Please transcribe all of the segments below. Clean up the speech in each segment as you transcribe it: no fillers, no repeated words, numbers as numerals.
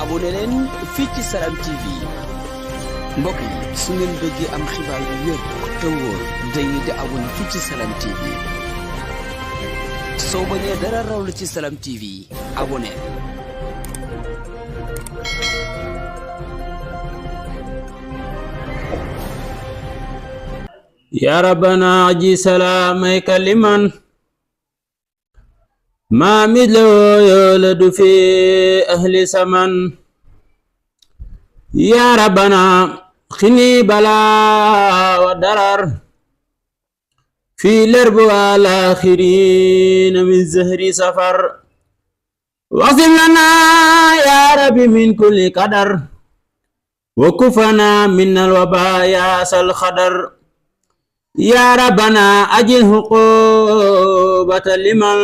abonné leen fii ci Salam TV mbokk yi su ngeen bëggee am xibaar yu wér te wóor dañuy di abonné fii ci Salam TV soo bañee dara raw la ci Salam TV abonné. يا ربنا عجي سلاميك لمن ما مثله يولد في أهل سمن يا ربنا خني بلا ودرر في الأرب والآخرين من زهر سفر واغفر لنا يا رب من كل قدر وكفنا من الوباء يا الخدر يا ربنا أجل عقوبة لمن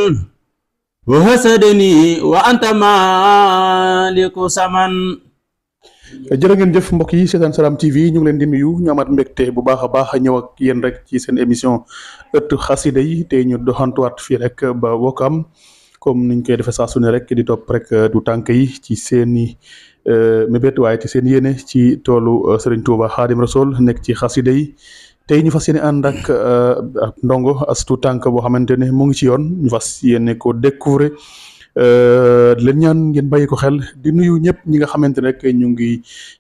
وحسدني وأنت مالك سمن. jërë ngeen jëf mbokk yi seetaan Salam TV ñu ngi leen di nuyu ñu amaat mbégte bu baax a baax ñëw ak yéen rek ci seen émission ëttu xasida yi te ñu doxantuwaat fii rek ba Wokam comme niñ koy defee saa su ne rek di topp rek du tànk yi ci seeni mébét waaye ci seen yéene ci toolu Serigne Touba Khadim Rasoul nekk ci xasida yi. tey ñu fas yéene ànd ak ndongo astu tànk boo xamante ne mu ngi ci yoon ñu fas yéene ko découvrir leen ñaan ngeen bàyyi ko xel di nuyu ñëpp ñi nga xamante ne rek ñu ngi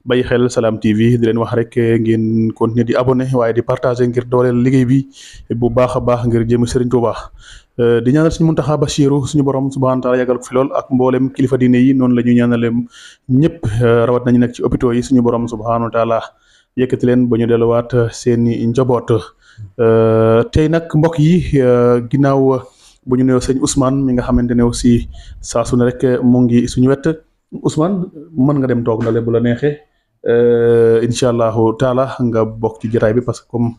bàyyi xel Salam TV di leen wax rek ngeen continuer di abonné waaye di partager ngir dooleel liggéey bi bu baax a baax ngir jëm Serigne Touba. di ñaanal suñu Muntaxa Basiru suñu borom subhanahu wa taala yàggal ko fi lool ak mboolem kilifa diine yi noonu la ñu ñaanale ñëpp rawat nañu nekk ci hôpitaux yi suñu borom subhanahu wa taala yëkkati leen ba ñu delluwaat seeni njaboot tey nag mbokk yi ginnaaw bu ñu nuyoo sëñ Ousmane mi nga xamante ne aussi saa su ne rek mu ngi suñu wet Ousmane mën nga dem toog na le bu la neexee incha allahu taala nga bokk ci jotaay bi parce que comme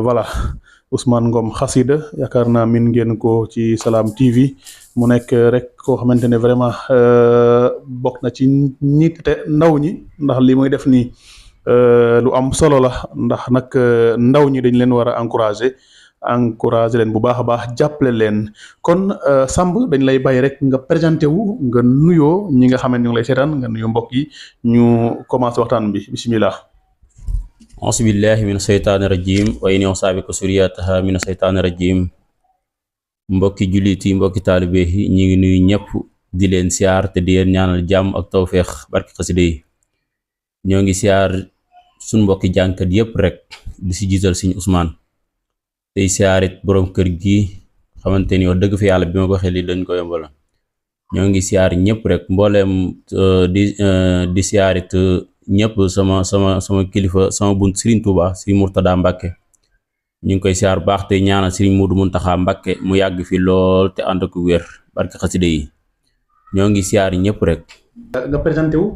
voilà Ousmane Ngom xasida yaakaar naa min ngeen ko ci Salam TV mu nekk rek koo xamante ne vraiment bokk na ci ñi te ndaw ñi ndax li muy def nii. lu am solo la ndax nag ndaw ñi dañ leen war a encourager leen bu baax a baax jàppale leen kon Samb dañ lay bàyyi rek nga présenté wu nga nuyoo ñi nga xam ne ñu ngi lay seetaan nga nuyoo mbokk yi ñu commencé waxtaan bi bismillah. auzu billahi mina shaytaani rajim wa inni usaabika suriyataha mina shaytaani rajim mbokki jullit yi mbokki taalibe yi ñi ngi nuyu ñëpp di leen siyaar te di leen ñaanal jàmm ak tawféex barki xasida yi ñoo ngi siyaar suñ mbokki jànkat yëpp rek di si jiital Sëñ Ousmane tey siyaarit borom kër gi xamante ni wax dëgg fi yàlla bi ma ko waxee lii dañ ko yombal ñoo ngi siyaar ñëpp rek mbooleem di siyaarit ñëpp sama kilifa sama bunt Serigne Touba Serigne Mourtada Mbacke ñu ngi koy siyaar baax te ñaanal Serigne Moudou Mountakha Mbacke mu yàgg fi lool te ànd ak wér barke xasida yi ñoo ngi siyaar ñëpp rek. nga présenté wu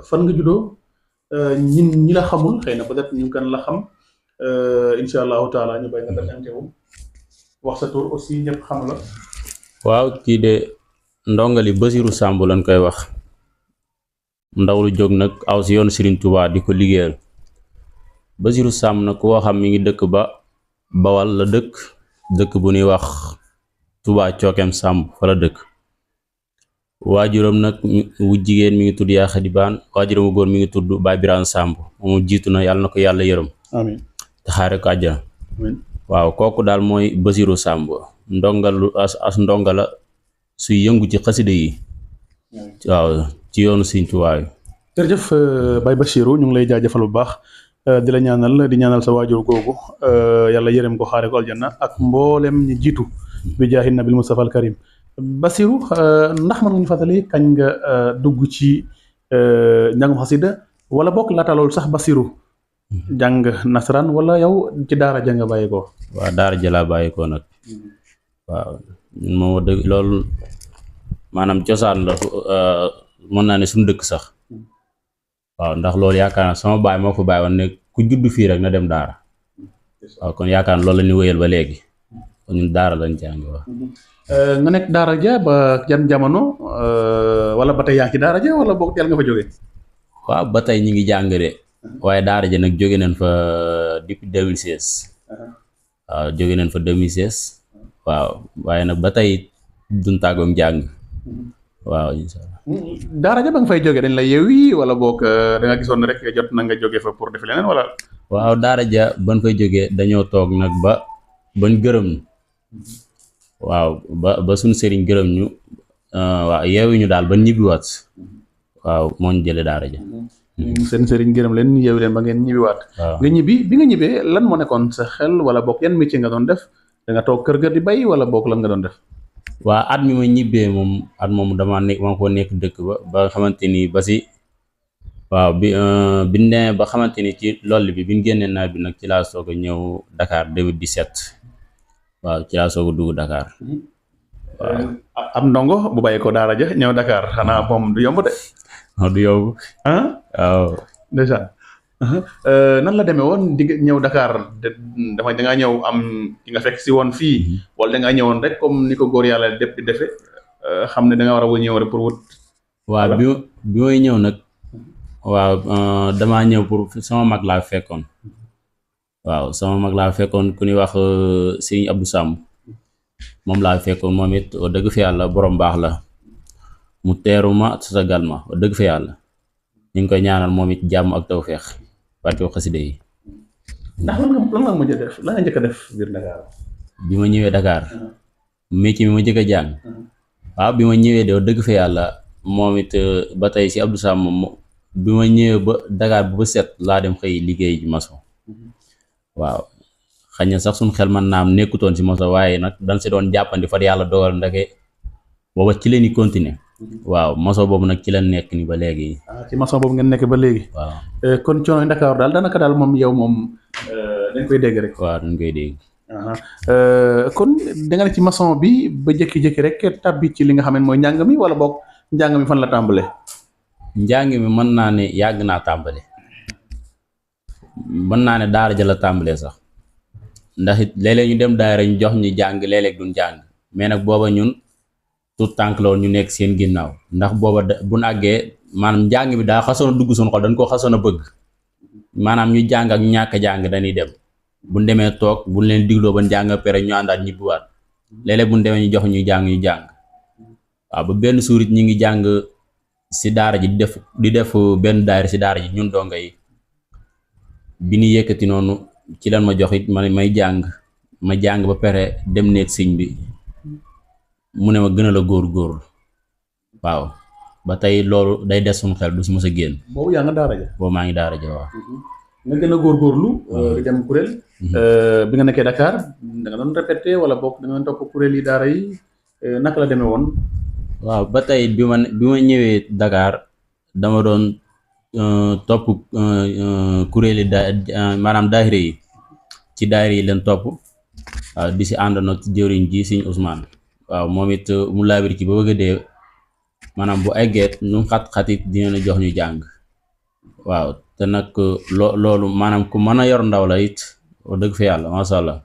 fan nga juddoo. ñi la xamul xëy na peut-être ñu kan la xam incha allahu taala ñu bay nga présenté wu wax sa tur aussi ñëpp xam la. waaw kii de ndongali Basiru Samb lañ koy wax ndaw lu jóg nag aw si yoonu Serigne Touba di ko liggéeyal Basiru Samb nag koo xam mi ngi dëkk ba Bawal la dëkk bu ñuy wax Touba Cookem Samb fa la dëkk. waajuram nag wu jigéen mi ngi tudd yaa Xadibaan waajuram wu góor mi ngi tudd Baay Biraan Samb moom jiitu na yàlla na ko yàlla yërëm amiin te xaare ko àjjana waaw kooku daal mooy Basiru Samb ndongalu as ndonga la suy yëngu ci xasida yi waaw ci yoonu Sëñ Tuubaa. jërëjëf Baay Basiru ñu ngi lay jaajëfal bu baax di la ñaanal sa waajur googu yàlla yërëm ko xaare ko àjjana ak mboolem ñi jiitu bi jaahi nabil Mustafa al Karim. Basiru ndax mën nga ñu fàttali kañ nga dugg ci njàngum xasida wala bokk laata loolu sax Basiru jàng nasaraan wala yow ci daara ja nga bàyyi ko. waaw daara ja laa bàyyi ko nag waaw moo dëgg loolu maanaam cosaan la mën naa ne suñu dëkk sax waaw ndax loolu yaakaar naa sama baay moo fa bàyyi woon ne ku judd fii rek na dem daara waaw kon yaakaar naa loolu la ñu wéyal ba léegi kon ñun daara lañ jàngi wax. nga nekk daara ja ba yan jamono wala ba tey yaa ngi ci daara ja wala boog teel nga fa jógee. waaw ba tey ñi ngi jàng de waaye daara ja nag jóge nañ fa depuis 2016 waaw jóge nañ fa 2016 waaw waaye nag ba tey duñ tàggoog jàng waaw incha allah. daara ja ba nga fay jógee dañ la yeewi wala boog da nga gisoon rek jot na nga jógee fa pour def leneen wala. waaw daara ja ban fay jógee dañoo toog nag ba bañ gërëm ñu waaw ba suñu sëriñ gërëm ñu waaw yeewi ñu daal ba ñibbiwaat waaw moo ñu jëlee daara ja. seen sëriñ gërëm leen yeewi leen ba ngeen ñibbiwaat. waaw nga ñibbi bi nga ñibbee lan moo nekkoon sa xel wala boog yan métier nga doon def da nga toog kër ga di bay wala boog lan nga doon def. waa at mi ma ñibbee moom at moom dama ko nekk dëkk ba nga xamante ni ba si waaw bi ne ba xamante ni ci loolu bi ñu génnee nawet bi nag ci laa soog a ñëw Dakar 2017 waaw ci laa soog a dugg Dakar waaw. am ndongo bu bàyyi ko daara ja ñëw Dakar xanaa moom du yomb de. du yow waaw déjà nan la demee woon di ñëw Dakar dama da ngaa ñëw am ki nga fekk si woon fii wala da ngaa ñëwoon rek comme ni ko góor yàlla def di defee xam ne da nga war a ñëw rek pour wut. waaw bi may ñëw nag waaw damaa ñëw pour sama mag laa fekkoon waaw sama mag laa fekkoon ku ñuy wax Serigne Abdou Samb moom laa fekkoon moom it dëgg fi yàlla borom baax la mu teeru ma sagal ma dëgg fa yàlla ñu ngi koy ñaanal moom it jàmm ak tawfeex barke xasida yi. ndax lan nga mujj a def lan nga njëkk a def biir Dakar. bi ma ñëwee Dakar métier mi ma njëkk a jàng waaw bi ma ñëwee de dëgg fa yàlla moom it ba tey si Abdou Sam moom bi ma ñëwee ba Dakar bu ba set laa dem xëy liggéey ji maçon waaw xëy na sax suñ xel man naam nekkutoon si maçon waaye nag dañ si doon jàppandi fa yàlla dogal ndake booba ci leen di continuer waaw maçon boobu nag ci la nekk ni ba léegi. ci maçon boobu ngeen nekk ba léegi. waaw kon coono Dakar daal daanaka daal moom yow moom dañ koy dégg rek. waaw dañ koy dégg. kon da nga ne ci maçon bi ba jékki-jékki rek tàbbi ci li nga xam ne mooy njàng mi wala boog njàng mi fan la tàmbalee. njàng mi mën naa ne yàgg naa tàmbale mën naa ne daara ja la tàmbalee sax ndax it léeg-léeg ñu dem daara ñu jox ñu jàng léeg-léeg duñ jàng mais nag booba ñun tout tànk la woon ñu nekk seen ginnaaw ndax booba bu ñu àggee maanaam njàng mi daa xasoon a dugg suñu xol dañ koo xasoon a bëgg maanaam ñu jàng ak ñàkk a jàng dañuy dem buñ demee toog buñ leen digloo ba njàng pere ñu àndaat ñibbiwaat léeg-léeg buñ demee ñu jox ñu jàng waaw ba benn suurit ñi ngi jàng si daara ji di def benn daara si daara ji ñun donga yi bi ñu yëkkati noonu ci lan ma jox it may jàng ba pare dem nekk sëñ bi mu ne ma gën a la góor waaw ba tey loolu day des suñu xel du si mës a génn. boobu yaa nga daara ja. boobu maa ngi daara ja waaw. nga gën a góorgóorlu. di dem kuréel. bi nga nekkee Dakar da nga doon répété wala bokk da nga doon topp kuréel yi daara yi naka la demee woon. waaw ba tey bi ma ñëwee Dakar dama doon topp kuréel yi maanaam daayira yi ci daayira yi leen topp waaw di si ànd nag jëriñ ji Sëñ Ousmane. waaw moom it mu laabir ci ba bëgg a dee maanaam bu eggeet ñu xat-xatit dina la jox ñu jàng waaw te nag loolu maanaam ku mën a yor ndaw la it wax dëgg fa yàlla masha Allah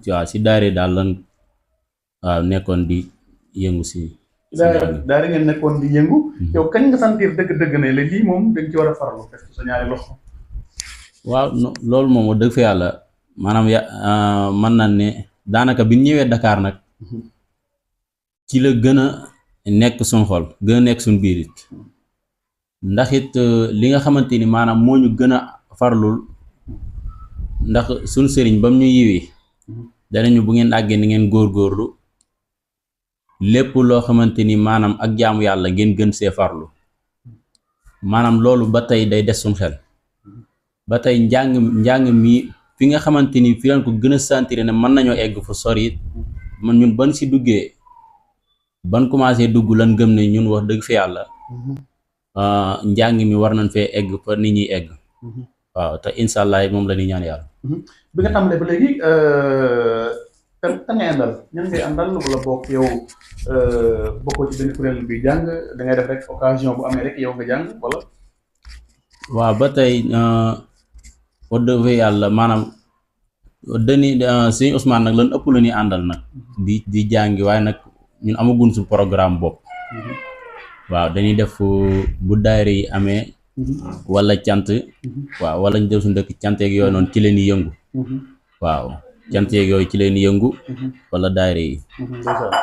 waaw si daari daal lan waaw nekkoon di yëngu si daari ngeen nekkoon di yëngu yow kañ nga sentir dëgg-dëgg ne la lii moom dañ ci war a farlu parce que sa ñaari loxo. waaw loolu moom wax dëgg fa yàlla maanaam mën na ne daanaka bi ñëwee Dakar nag ci la gën a nekk suñ xol gën a nekk suñ biir it ndax it li nga xamante ni maanaam moo ñu gën a farlul ndax suñ sëriñ bam ñu yiwee danañu bu ngeen àggee ni ngeen góorgóorlu lépp loo xamante ni maanaam ak jaamu yàlla ngeen gën see farlu maanaam loolu ba tey day des suñ xel ba tey njàng mi fi nga xamante ni fi lañ ko gën a sentir ne mën nañoo egg fu sori it man ñun ban si duggee ban commencé dugg lan gëm ne ñun wax dëgg fi yàlla njàng mi war nañ fee egg fa nit ñuy egg waaw te incha allah moom la ñuy ñaan yàlla. bi nga tàmbalee ba léegi kan ngay àndal ñan ngay àndal wala bokk yow bokkoo ci benn kuréel bi jàng da ngay def rek occasion bu amee rek yow nga jàng wala. waaw ba tey wax dëgg fi yàlla maanaam dañuy Sëñ Ousmane nag lan ëpp la ñuy àndal nag di jàngi waaye nag. ñun amagun su programme bopp waaw dañuy def bu daayira yi amee wala cant waaw wala ñu def suñu dëkk cant yeeg yooyu noonu ci leen di yëngu waaw cant yeeg yooyu ci leen di yëngu wala daayira yi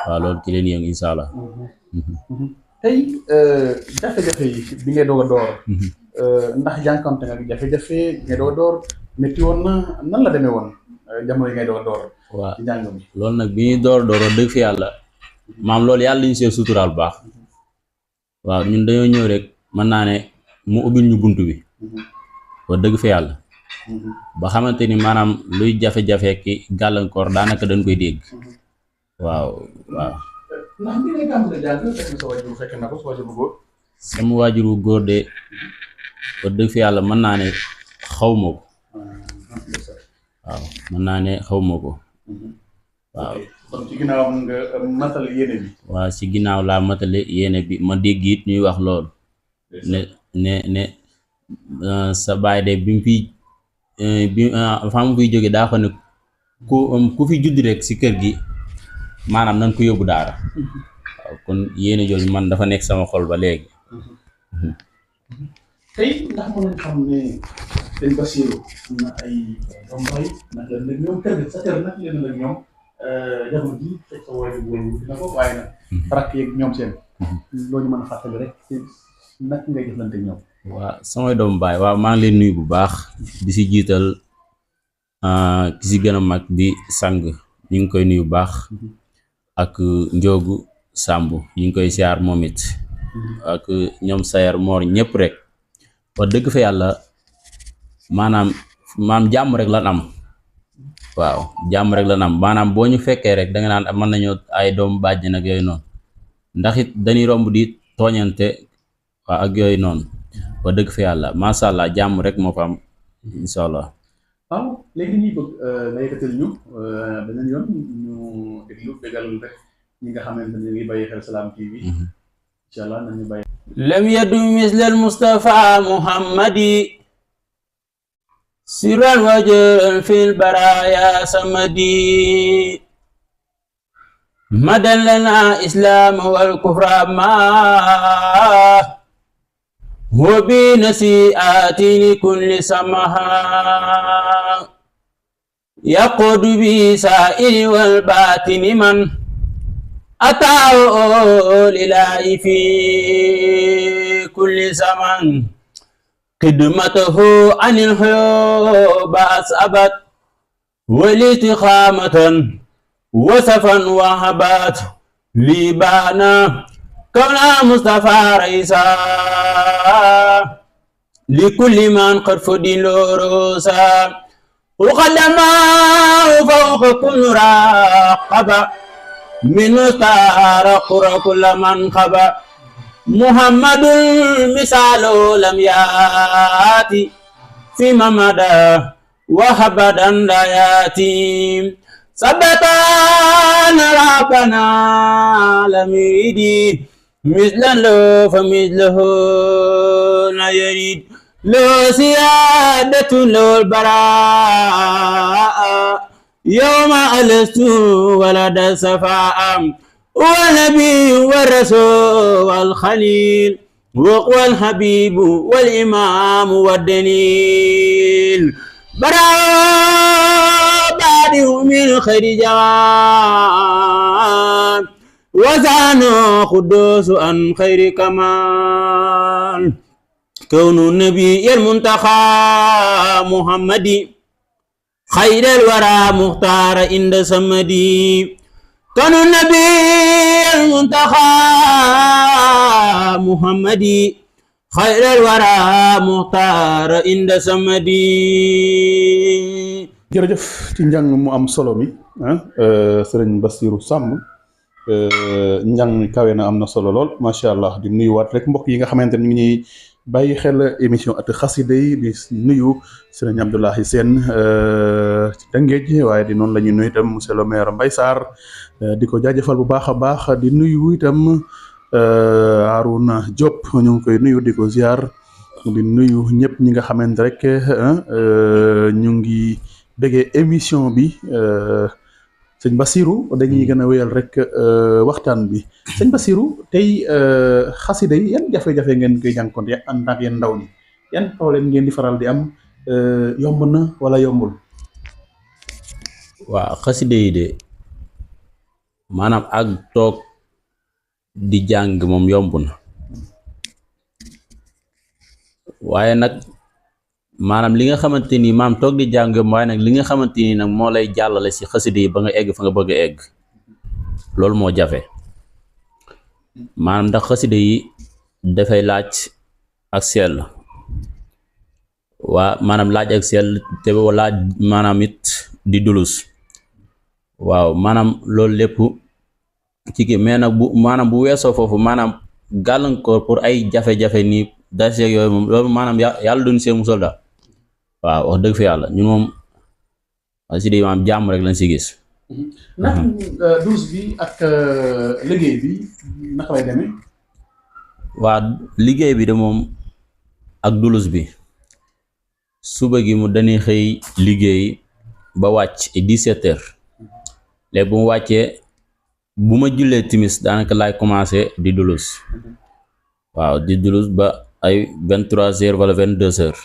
waaw loolu ci leen di yëngu incha allah tey jafe-jafe yi bi ngay doog a door ndax jànkonte nga ak jafe-jafe bi ngay doog a door métti woon na nan la demee woon jamono yi ngay doog a door waaw ci njàng mi. loolu nag bi ñuy door dëgg fi yàlla maam loolu yàlla ñu see suturaal bu baax waaw ñun dañoo ñëw rek mën naa ne mu ubbil ñu bunt bi wax dëgg fi yàlla ba xamante ni maanaam luy jafe-jafe ki gàllankoor daanaka dañ koy dégg waaw waaw. ndax bi ngay tàmbalee jàng fekk na sa waajur fekk na ko sa waajur bu góor. sama waajur wu góor de wax dëgg fi yàlla mën naa ne xaw ma ko waaw mën naa ne xaw ma ko waaw. kon ci ginnaaw nga matal yéene bi. waaw ci ginnaaw laa matale yéene bi ma dégg it ñuy wax loolu ne sa baay de bi mu fi fam buy jóge daa xam ne ku fi judd rek ci kër gi maanaam nañ ko yóbbu daara waaw kon yéene jooju man dafa nekk sama xol ba léegi. tey ndax mën nañ xam ne sëñ Bassirou am na ay doom bay nag la nag ñoom kër sa kër nag leen nag ñoom jamono ji fekk sa waajur boobu dina ko waaye nag rakk yeeg ñoom seen loolu mën a fàttali rek nag ngay jëflante ñoom. waaw samay doomu baay waaw maa ngi leen nuyu bu baax di si jiital ki si gën a mag di sang ñu ngi koy nuyu bu baax ak Njoogu Sàmb ñu ngi koy siyaar moom it ak ñoom Sayar Moor ñëpp rek wax dëgg fa yàlla maam jàmm rek lan am waaw jàmm rek lan am maanaam boo ñu fekkee rek da nga naan mën nañoo ay doomu bàjj nag yooyu noonu ndax it dañuy romb di tooñante waaw ak yooyu noonu wax dëgg fa yàlla macha allah jàmm rek moo fa am incha allah. waaw léegi ñuy bëgg nga yëkkatal ñu beneen yoon ñu déglu bégal rek ñi nga xamante ne ngi bàyyi xel Salam TV incha allah nañu bàyyi. lam yadu mislal Mustafa Muhammadi sirran wajaran fil baraya samadi madan lana islam wal kufra ma وبنسيئات لكل سمها يقود بسائر والباطن من أتاه لله في كل زمن خدمته عن الحيوب أصابت والاستقامة وصفا وهبات لبانا كون مصطفى رئيسا لكل من قد فدي روسا وقدما فوق كل راقبة من مستارق كل من خبا محمد مثال لم ياتي فيما مدى وهبدا لا ياتي ثبتان ربنا لم يريد مثلا له فمثله لا يريد له سيادة له البراء يوم ألست ولد الصفاء والنبي والرسول والخليل والحبيب والإمام والدليل براء بعده من خير جواب وزانو قدوس عن خير كمال كون النبي المنتخى محمد خير الورى مختار عند سمدي كون النبي المنتخى محمد خير الورى مختار عند سمدي. jërëjëf ci njàng mu am solo mi sëriñ Bassirou Samb njàng mi kawe na am na solo lool macha allah di nuyuwaat rek mbokk yi nga xamante ni ñu ngi ñuy bàyyi xel émission Ëttu Xasida yi di nuyu sëriñ Abdoulaye Sène ci Tëngéej waaye di noonu la ñuy nuyu itam monsieur le maire Mbaye Sarr di ko jaajëfal bu baax a baax di nuyu itam Arouna Diop ñu ngi koy nuyu di ko ziar di nuyu ñëpp ñi nga xamante rek ñu ngi bëggee émission bi. sëñ Bassirou dañuy gën a wéyal rek waxtaan bi sëñ Bassirou tey xasida yi yan jafe-jafe ngeen koy jànkoonte en tant que yéen ndaw ñi yan problème ngeen di faral di am yomb na wala yombul. waaw xasida yi de maanaam ak toog di jàng moom yomb na waaye nag maanaam li nga xamante ni maam toog di jàng yomb waaye nag li nga xamante ni nag moo lay jàllale si xasida yi ba nga egg fa nga bëgg a egg loolu moo jafe maanaam ndax xasida yi dafay laaj ak sell waa maanaam laaj ak sell te laaj maanaam it di dulus waaw maanaam loolu lépp ci kii mais nag bu maanaam bu weesoo foofu maanaam gàllankoor pour ay jafe-jafe nii daseeg yooyu moom loolu maanaam yàlla duñ see musal daal waaw wax dëgg fi yàlla ñun moom xasida yi maanaam jàmm rek lañ si gis. ndax dulus bi ak liggéey bi naka lay demee. waa liggéey bi de moom ak dulus bi suba gi mu dañuy xëy liggéey ba wàcc 17 heures léegi bu mu wàccee bu ma jullee timis daanaka laay commencé di dulus waaw di dulus ba ay 23 heures wala 22 heures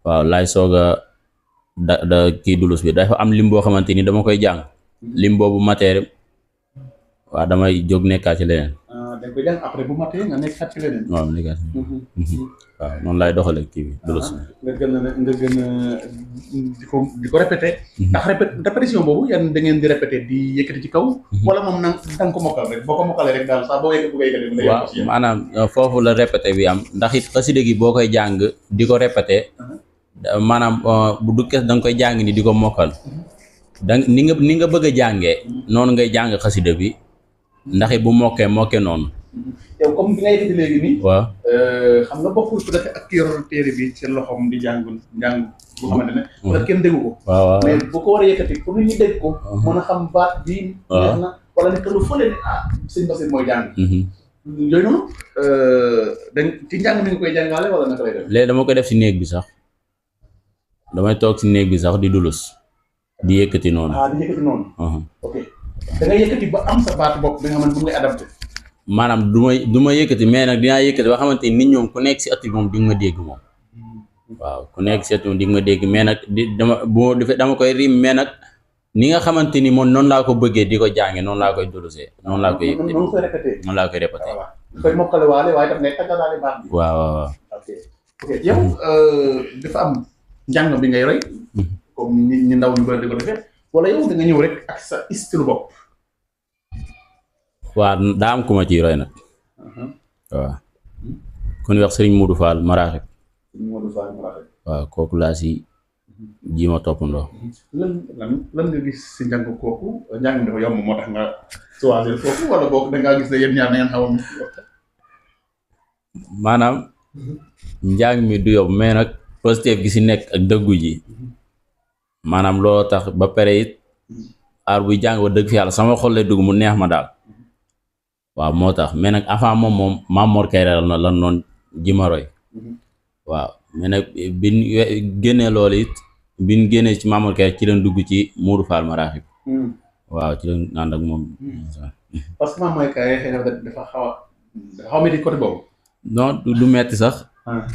waaw laay soog a da kii dulus bi dafa am lim boo xamante ni dama koy jàng lim boobu matee waaw damay jóg nekkaat ci leneen. da koy jàng après bu matee nga nekkaat ci leneen. waaw nekkaat waaw noonu laay doxalee kii bi dulus. nga gën a di ko répété. ndax répétition boobu yan da ngeen di répété di yëkkati ci kaw. wala moom da nga ko mokkal rek boo ko mokkalee rek daal saa boo yëkkati. waaw maanaam foofu la répété bi am ndax it xasida gi boo koy jàng di ko répété. maanaam bu du kes da nga koy jàng ni di ko mokkal da ni nga bëgg a jàngee noonu ngay jàng xasida bi ndax bu mokkee noonu. yow comme bi nga yëkkati léegi nii. waaw xam nga bokkul peut-être ak yor téere bi seen loxoom di njàng boo xamante ne. peut-être kenn déggu ko. waaw mais bu ko war a yëkkati pour nit ñi dégg ko. mën a xam baat bii. neex na wala ne que lu fële ne sëñ Bassirou mooy jàng. yooyu noonu ci njàng mi nga koy jàngale wala naka lay def. léegi dama koy def si néeg bi sax. damay toog si néeg bi sax di dulus di yëkkati noonu. di yëkkati noonu. ok da ngay yëkkati ba am sa baatu bopp bi nga xamante bu ngay adapté. maanaam du ma yëkkati mais nag dinaa yëkkati ba xamante ni nit ñoom ku nekk si at bi moom di nga ma dégg moom waaw ku nekk si at moom di nga ma dégg mais nag dama koy rim mais nag ni nga xamante ni moom noonu laa ko bëggee di ko jànge noonu laa koy dulusee noonu laa koy yëkkati noonu koy répété. noonu laa koy répété. koy mokkale waale waaye tam ngay tàggalaale baat bi. waaw. ok yow dafa am. njàng bi ngay roy comme ñi ndaw ñu bëri di ko defee wala yow da nga ñëw rek ak sa style bopp. waaw daa am ku ma ciy roy nag. waaw ku ñuy wax Serigne Modou Fall Maraxib. waaw kooku laa si ji ma toppandoo. lan nga gis si njàng kooku njàng mi dafa yomb moo tax nga choisir foofu wala boog da ngaa gis ne yéen ñaar na ngeen xaw a. maanaam njàng mi du yomb mais nag. positif gi si nekk ak dëggu ji maanaam looloo tax ba pare it aar buy jàng ba dëgg fi yàlla sama xol lay dugg mu neex ma daal waaw moo tax mais nag avant moom Maam Mor Kayre la lan noonu ji ma roy waaw mais nag biñ génnee loolu it biñ génnee ci Maam Mor Kayre ci leen dugg ci Modou Fall Maraxib waaw ci leen ànd ak moom. parce que Maam Mor Kayre xëy na dafa xaw a metti côté boobu. non du metti sax.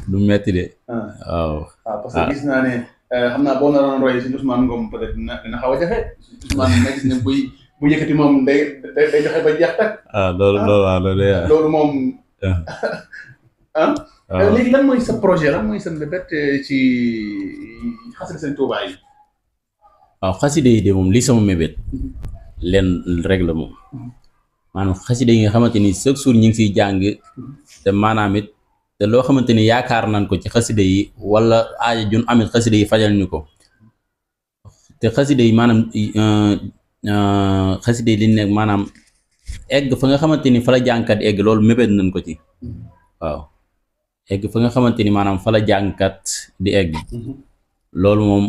du metti de. waaw parce que gis naa ne xam naa boo naroon roy si Ousmane Ngom peut-être dina xaw a jafe Ousmane ma gis ne bu yëkkati moom day joxe ba jeex tak. loolu moom. léegi lan mooy sa projet lan mooy sa mbébét ci xasida Sëñ Tuubaa yi. waaw xasida yi de moom lii sama mébét leen rek la moom maanaam xasida yi nga xamante ni chaque jour ñu ngi siy jàng te maanaam it. te loo xamante ni yaakaar nañ ko ci xasida yi wala aaja jun amit xasida yi fajal ñu ko te xasida yi maanaam xasida yi li nekk maanaam egg fa nga xamante ni fa la jàngkat egg loolu mébét nañ ko ci waaw egg fa nga xamante ni maanaam fa la jàngkat di egg loolu moom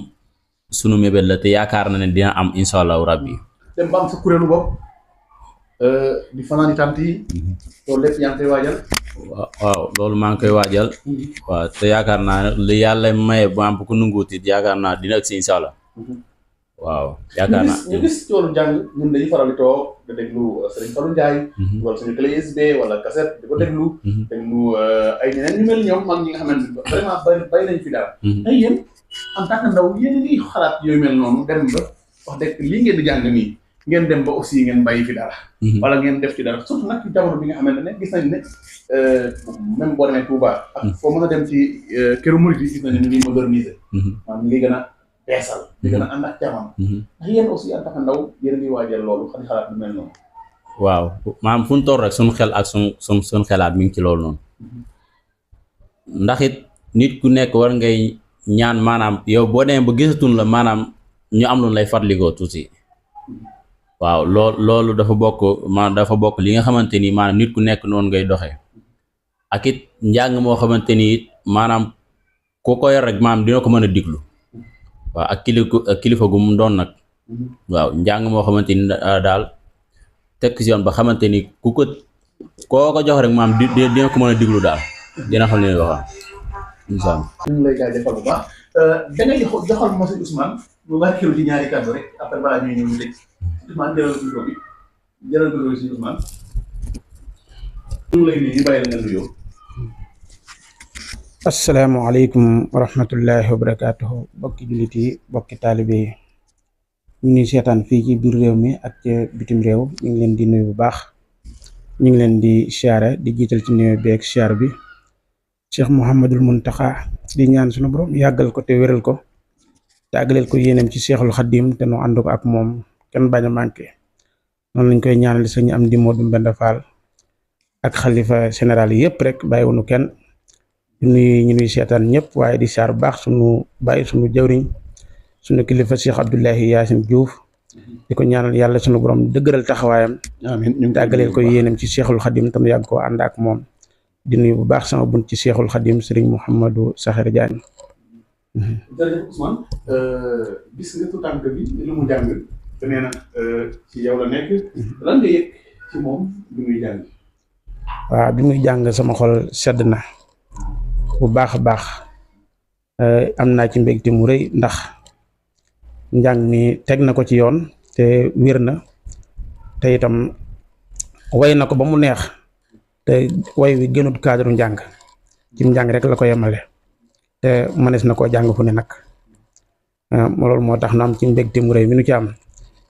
sunu mébét la te yaakaar na ne dina am insha allahu rabbi dem ba am sa kuréelu bopp di fanaan tant yi loolu lépp yaa ngi koy waajal. waaw loolu maa ngi koy waajal. waaw te yaakaar naa li yàlla maye bu am bu ko nanguutit yaakaar naa dina agsi insha Allah. waaw yaakaar naa ñu gis ci wàllu njàng ñun dañuy faral di toog di déglu Serigne Fallou Ndiaye. wala suñu clé USB wala cassette di ko déglu. déglu ay ñeneen ñu mel ñoom mag ñi nga xamante ne vraiment bay nañ fi dara. ay yéen en tant que ndaw yéen a ngi xalaat yooyu mel noonu dem ba wax dëgg lii ngeen di jàng nii ngeen dem ba aussi ngeen bàyyi fi dara. wala ngeen def ci dara surtout nag ci jamono bi nga xamante ne gis nañ ne même boo demee Touba. ak foo mën a dem ci këru murid yi gis nañu ni ngi moderniser. maanaam ñu ngi gën a beesal. di gën a ànd ak jamono. ndax yéen aussi en tant que ndaw yéen a ngi waajal loolu xam xalaat bu mel noonu. waaw maanaam fu ñu toll rek suñu xel ak suñ xelaat mi ngi ci loolu noonu ndax it nit ku nekk war ngay ñaan maanaam yow boo demee ba gisatun la maanaam ñu am lu lay fàttalikoo tuuti waaw loolu dafa bokk li nga xamante ni maanaam nit ku nekk noonu ngay doxee ak it njàng moo xamante ni it maanaam koo ko yor rek maanaam dina ko mën a diglu waaw ak kilifa gu mu doon nag waaw njàng moo xamante ni daal tekk si yoon ba xamante ni koo ko jox rek maam dina ko mën a diglu daal dina xam ne wax incha allah. ñu ngi lay jaajëfal bu baax da ngay joxal ma sëñ Ousmane bu baax ci ñaari kàddu rek après balaa ñuy ñëw ñu tëj Ousmane jëlal ko bi sëñ Ousmane ñu ngi lay nuyu ñu bàyyi la nga nuyoo. asalaamaaleykum wa rahmatullahi wa barakaatuhu bokki jullit yi bokki taalibe yi ñu ngi seetaan fii ci biir réew mi ak ci bitim réew ñu ngi leen di nuyu bu baax ñu ngi leen di siyaare di jiital ci nuyu beeg siyaar bi Cheikh Mouhamadul Muntaxa di ñaan sunu borom yàggal ko te wéral ko te àggaleel ko yéeneem ci Cheikhul Xadim te nu ànd ko ak moom kenn bañ a manqué noonu lañ koy ñaanal sëñ Amdi Modou Mbenda Fall ak xalifa général yi yëpp rek bàyyiwunu kenn di nuyu ñu nuy seetaan ñëpp waaye di siyaar bu baax sunu bàyyi sunu jawriñ sunu kilifa Cheikh Abdoulahi Yacine Diouf di ko ñaanal yàlla sunu borom dëgëral taxawaayam amiin ñu ngi àggaleel ko yéenam ci Cheikhul Khadim tam yàgg koo ànd ak moom di nuyu bu baax sama bunt ci Cheikhul Khadim Serigne Mouhamadou Sakhir Diagne. jërëjëf Ousmane gis nga tout tànk bi li mu jàng te nee na ci yow la nekk lan nga yëg ci moom bi muy jàng. waaw bi muy jàng sama xol sedd na bu baax a baax am naa ci mbégte mu rëy ndax. njàng mi teg na ko ci yoon te wér na te itam way na ko ba mu neex te way wi gënut cadre njàng ci njàng rek la ko yemale te mënees na koo jàng fu ne nag loolu moo tax nu am ci mbégte mu rëy mi nu ci am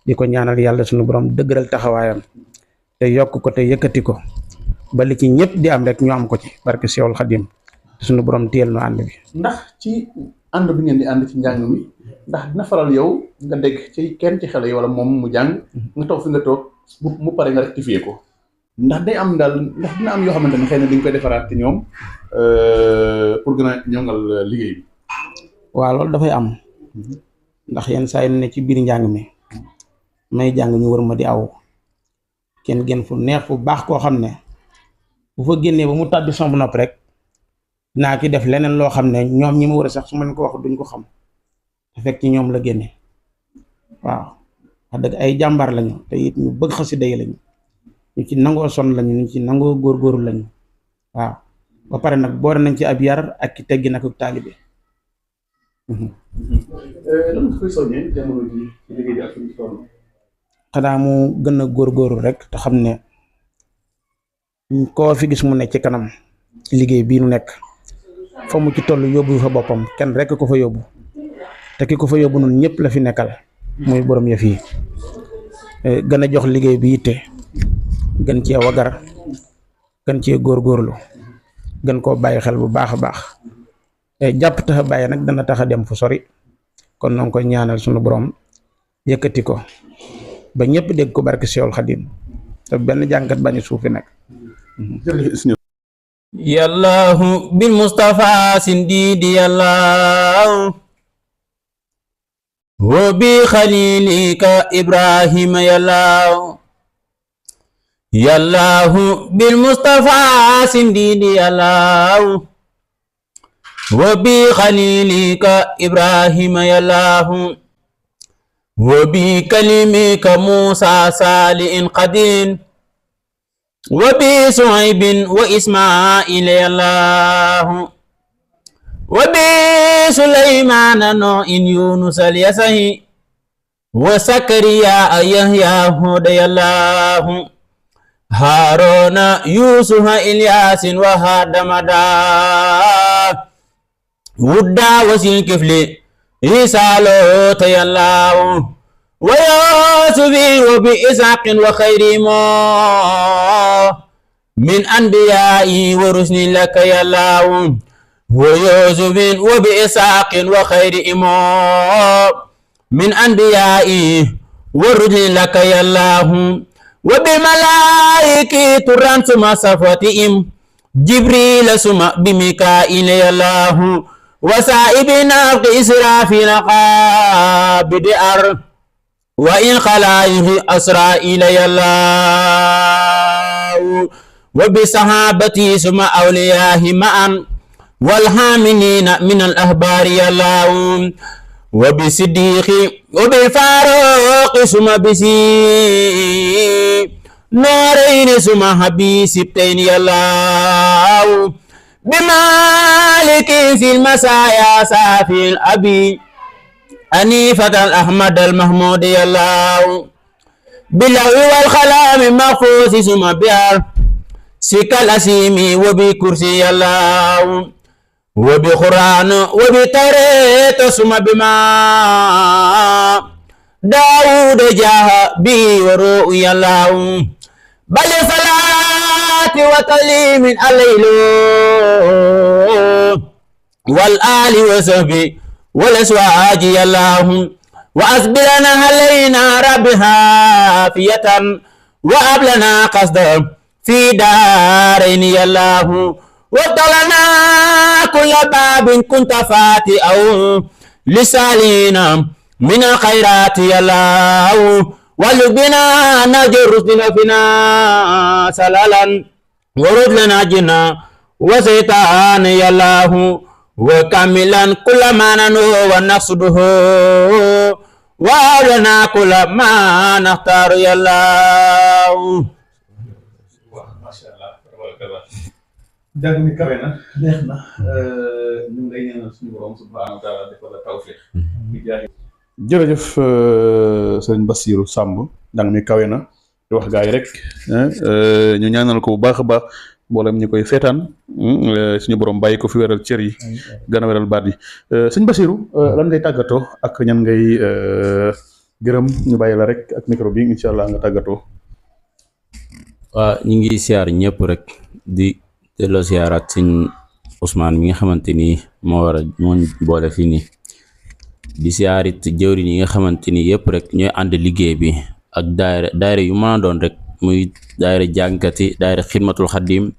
di ko ñaanal yàlla sunu borom dëgëral taxawaayam te yokk ko te yëkkati ko ba li ci ñëpp di am rek ñu am ko ci barke Seexul Xadim te sunu borom téyel nu ànd bi. ndax ci ànd bi ngeen di ànd ci njàng mi ndax dina faral yow nga dégg ci kenn ci xale yi wala moom mu jàng nga toog fi nga toog mu pare nga rectifier ko ndax day am daal ndax dina am yoo xamante ne xëy na dañ koy defaraat ci ñoom pour gën a ñoŋal liggéey bi. waaw loolu dafay am ndax yenn saa yi ne ci biir njàng mi may jàng ñu wër ma di aw kenn gën fu neex fu baax koo xam ne bu fa génnee ba mu tàbbi sama nopp rek naa ki def leneen loo xam ne ñoom ñi ma war a sax su ma leen ko wax duñ ko xam te fekk ci ñoom la génne waaw wax dëgg ay jàmbaar lañu te it ñu bëgg xasida yi lañu ñu ci nangoo sonn lañu ñu ci nangoo góorgóorlu lañu waaw ba pare nag boore nañ ci ab yar ak ki teggi nag ak taalibe. lan nga koy soññee jamono ji ci liggéey bi ak suñu tool. xanaa mu gën a góorgóorlu rek te xam ne koo fi gis mu nekk ci kanam liggéey bii nu nekk fa mu ci toll yóbbu fa boppam kenn rek ko fa yóbbu te ki ko fa yóbbu noonu ñëpp la fi nekkal muy borom yëf yi gën a jox liggéey bi yitte gën cee wagar gën cee góorgóorlu gën koo bàyyi xel bu baax a baax jàpp tax a bàyyi nag dana tax a dem fu sori kon noo ngi koy ñaanal sunu borom yëkkati ko ba ñëpp dégg ko barke Seexul Xadim te benn jàngat bañ a suufi nag. yallahu bil mustafa sindidi yallahu wa bi khalilika ibrahima yallahu yallahu bil mustafa sindidi yallahu wa bi khalilika ibrahima yallahu wa bi kalimika musa salihin qadin wa bi suhaybin wa ismaila yallahu wa bi sulaymana nuhin yunus alyasahi wa sakariya yahya huda yallahu haruna yusufa ilyasin wa hadamada wudda wasil kifli risalo ta yallahu ويوسف وبإسحاق وخيرهم من أنبيائي ورسل لك يا الله ويوسف وبإسحاق وخيرهم من أنبيائي ورسل لك يا الله وبملائكة تران ثم صفوتهم جبريل ثم بميكائيل يا الله وسائبنا إسرافيل قابض أرض وإن خلائه أسرائيل يا الله وبصحابتي ثم أولياه معا والحاملين من الأخبار يا الله وبصديق وبالفاروق ثم بسي نورين ثم حبي سبتين يا الله بمالك في المسايا سافي الأبي أنيفة الأحمد المحمود يا الله باللغو والخلام مخفوص ثم بيار سك الأسيم وبكرسي يا الله وبقرآن وبتوريت ثم بما داود جاه بي ورؤيا الله بل صلاة وتسليم الليل والآل وصحبه والأزواج يا الله وأصبرنا علينا ربها فية وأبلنا قصدا في دارين يا الله وطلنا كل باب كنت فاتئا لسالينا من الخيرات يا الله ولبنا نجر رسلنا فينا سلالا ورد لنا جنا وسيطان يا الله وكاملا كل ما ننو ونقصده ولنا كل ما نختار يا الله. jàng mi kawe na neex na ñu ngi lay ñaanal suñu borom subhanahu wa taala defal la tawfiq jërëjëf sëñ Bassirou Samb jàng mi kawe na di wax gaa yi rek ñu ñaanal ko bu baax a baax mboolem ñu koy seetaan suñu borom bàyyi ko fi weral cër yi gën a weral baat yi sëñ Bassirou lan ngay tàggatoo ak ñan ngay gërëm ñu bàyyi la rek ak micro bi incha allah nga tàggatoo. waa ñu ngi siyaar ñëpp rek di delloo siyaaraat sëñ Ousmane mi nga xamante ni moo boole fii nii di siyaarit jëwriñ yi nga xamante ni yëpp rek ñooy ànd liggéey bi ak daayira yu mën a doon rek muy daayira jàngkati daayira xidmatul xaddim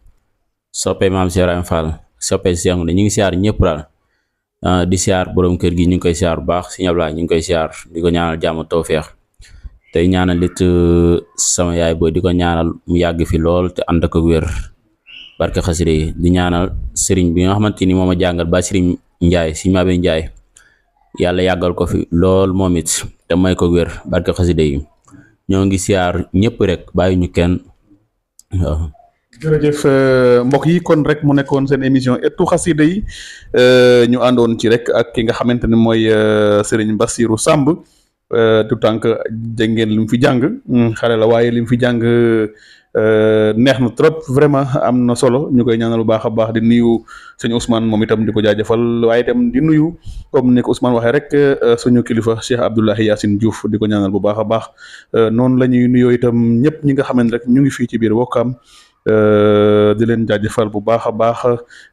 soppe maam Cheikh Ibrahima Fall soppe Cheikh ñu ngi siyaar ñëpp daal di siyaar borom kër gi ñu ngi koy siyaar bu baax sëñ Ablaye ñu ngi koy siyaar di ko ñaanal jàmm tawfeex tey ñaanal it sama yaay booy di ko ñaanal mu yàgg fi lool te ànd ak wér barke xasida yi di ñaanal sëriñ bi nga xamante ni moom a jàngal ba sëriñ Njaay sëriñ Maabe Njaay yàlla yàggal ko fi lool moom it te may ko wér barke xasida yi ñoo ngi siyaar ñëpp rek bàyyi ñu kenn waaw. jërëjëf mbokk yi kon rek mu nekkoon seen émission ëttu xasida yi ñu àndoon ci rek ak ki nga xamante ne mooy Serigne Bassirou Samb tout tànk dégg ngeen li mu fi jàng xale la waaye li mu fi jàng neex na trop vraiment am na solo ñu koy ñaanal bu baax a baax di nuyu sëñ Ousmane moom itam di ko jaajëfal waaye itam di nuyu comme ni ko Ousmane waxee rek suñu kilifa Cheikh Abdoulahi Yacine Diouf di ko ñaanal bu baax a baax noonu la ñuy nuyoo itam ñëpp ñi nga xamante rek ñu ngi fii ci biir Wakaam di leen jaajëfal bu baax a baax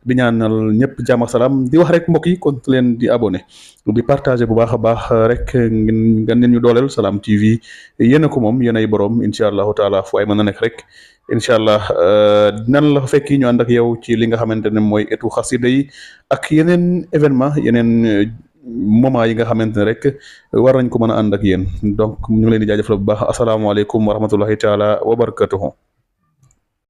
di ñaanal ñëpp jàmm ak salaam di wax rek mbokk yi kon leen di abonné di partager bu baax a baax rek ngeen ñu dooleel Salam TV yéen a ko moom yéen ay borom incha allahu taala fu ay mën a nekk rek incha allah nan la fekki ñu ànd ak yow ci li nga xamante ne mooy ëttu xasida yi ak yeneen événement yeneen moment yi nga xamante ne rek war nañ ko mën a ànd ak yéen donc ñu ngi leen di jaajëfal bu baax asalaamaaleykum wa rahmatullahi taala wa barakatuhu